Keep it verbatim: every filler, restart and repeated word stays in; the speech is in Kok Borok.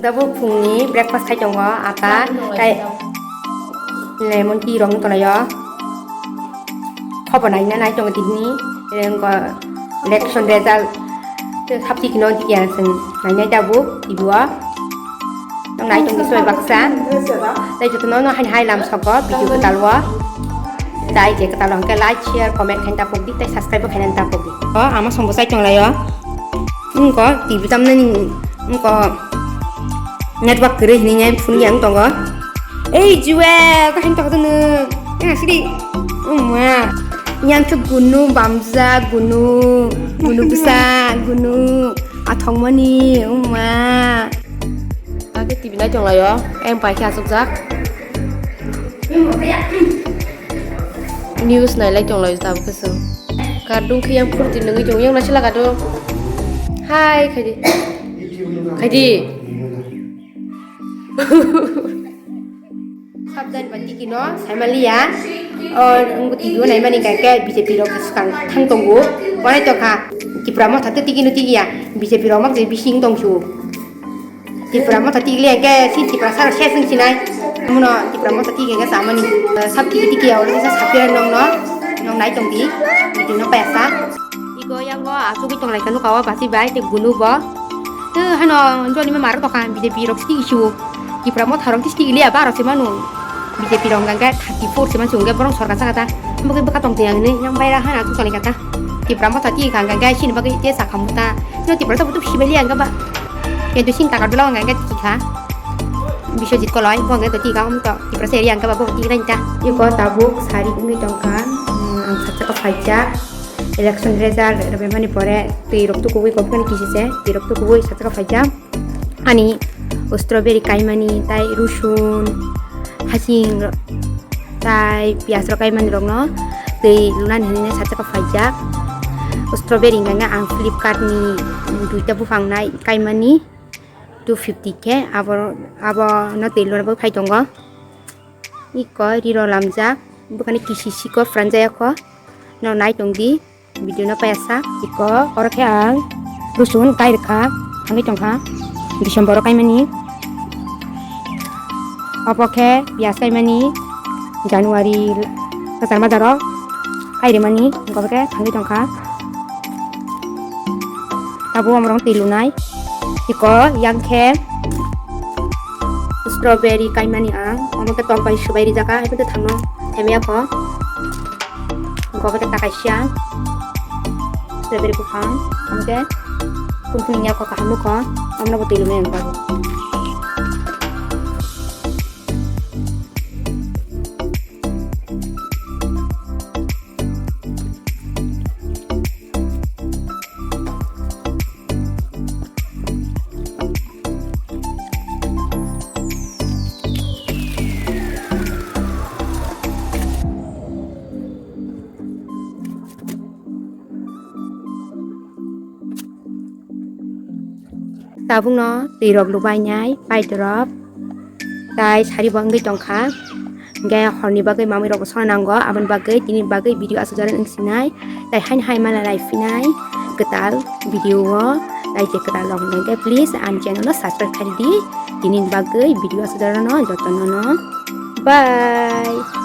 Tabuk phungni breakfast khai tongo, ata, tai lemon tea rok wng tonglaio. Khobo naina nai tongo tini, engko election result, hapti kino dikia seng nainai tabuk, T V o. Nang nai tongo soi baksa. Tai jotono no hai hai lam soko, video kwtal o. Tai je kwtal o hwnkhe like, share, comment khaina tapok di, tai subscribe bo khaina tapok di. O, ama songbo sai tonglaio. Engko T V tamnani, engko network kwrwi hinwi phone yang tongo. Ei, Juel, kaham tongkha nwng? Yang sidi. Uma. Yang khe gunu bamjak, gunu, gunu bwsa, gunu athongmani, uma. Ake T V nai tonglaio, eng pai khe achukjak. News nailai tonglaio tabuk khe chwng. Kardung khe yang phurti nungwi tongo, yang naisila kardung. Hai, khaidi. Khaidi. Sabdan ba tiki no, saimaliya. O, wngbo T V o naimani kha khe B J P rok swkang thang tongo. Wanai tongkha. Tipra motha tei tiki no tikiya. B J P rok mak je bising tongsu. Tipra motha tikli hwnkhe si Tiprasa rok ses wng sinai. Amono Tipra motha tiki hwnkhe samani, eh, sab tiki tiki ya, oro kisa sapira nongno, nong nai tongdi, video no payasa. Iko yango achugwi tonglaikha nuka o basi bai tei gunu bo. Tei hano jolima maro tokha B J P rok siki isu. Tipra motha rok siki liya ba rok se manu. B J P rok hwnkhe thirty four se mansu hwnkhe borok sorkar saka ta. Bwkhe bwkha tong twi ang hinwi yang bai ra hana achuk tonglaikha ta. Tipra motha tiki hwnkhe sini bagwi tei sakha muta. No Tiprasa butup sibali hwnkhe ba. Kintu sini taka dula hwnkhe tiki kha. Biswajit Koloi, bo hwnkhe twi kha, um, to, Tiprasa area hwnkhe ba bo twi kha ta. Iko tabuk sari wngwi tongkha, um, ang satsaka phaijak. Election result rwbaimani pore twi rok tukugwi kobokani kisi se, twi rok tukugwi satsaka phaijak. Ani strawberry kaimani, tai rusun, hasing, tai piyaj rok kaimani rokno twi lunani hinwi satsaka phaijak. Strawberry hwnkhe ang Flipkart ni duita buphang nai kaimani. Two fifty khe abo, abo no twi luna bagwi phai tongo. Iko riro lamjak, bwkhani kisi siko franjaya kho. No nai tong di, video no payasa. Iko oro khe ang rusun kai rwkha, thangwi tongkha December o kaimani. Obo khe piyaj kaimani January kwchar majaro kai rwmani, iko khe thangwi tongkha. Tabuk omorok twi lunai. Iko yang khe strawberry kaimani ang. Omo khe tok bai swbai rijak kha, haikhe thangno themya kho. Iko khe ta kaisa strawberry buphang. Omo khe kung kung ya kho kaham kho. Omo no bo twi lunai ang tabuk. Tabukno twi rok lubai nai, paidorop, tai sari bo wngwi tongkha. Hwnkhe horni bagwi mamwi rok bo songna nango, aboni bagwi tini bagwi video aswk jora wng sinai. Tai haino hai mala lai phinai kwtal video o, tai je kwtal rok hwnkhe please ani channel no subscribe khai di. Tini bagwi video aswk jora no jotono no bye.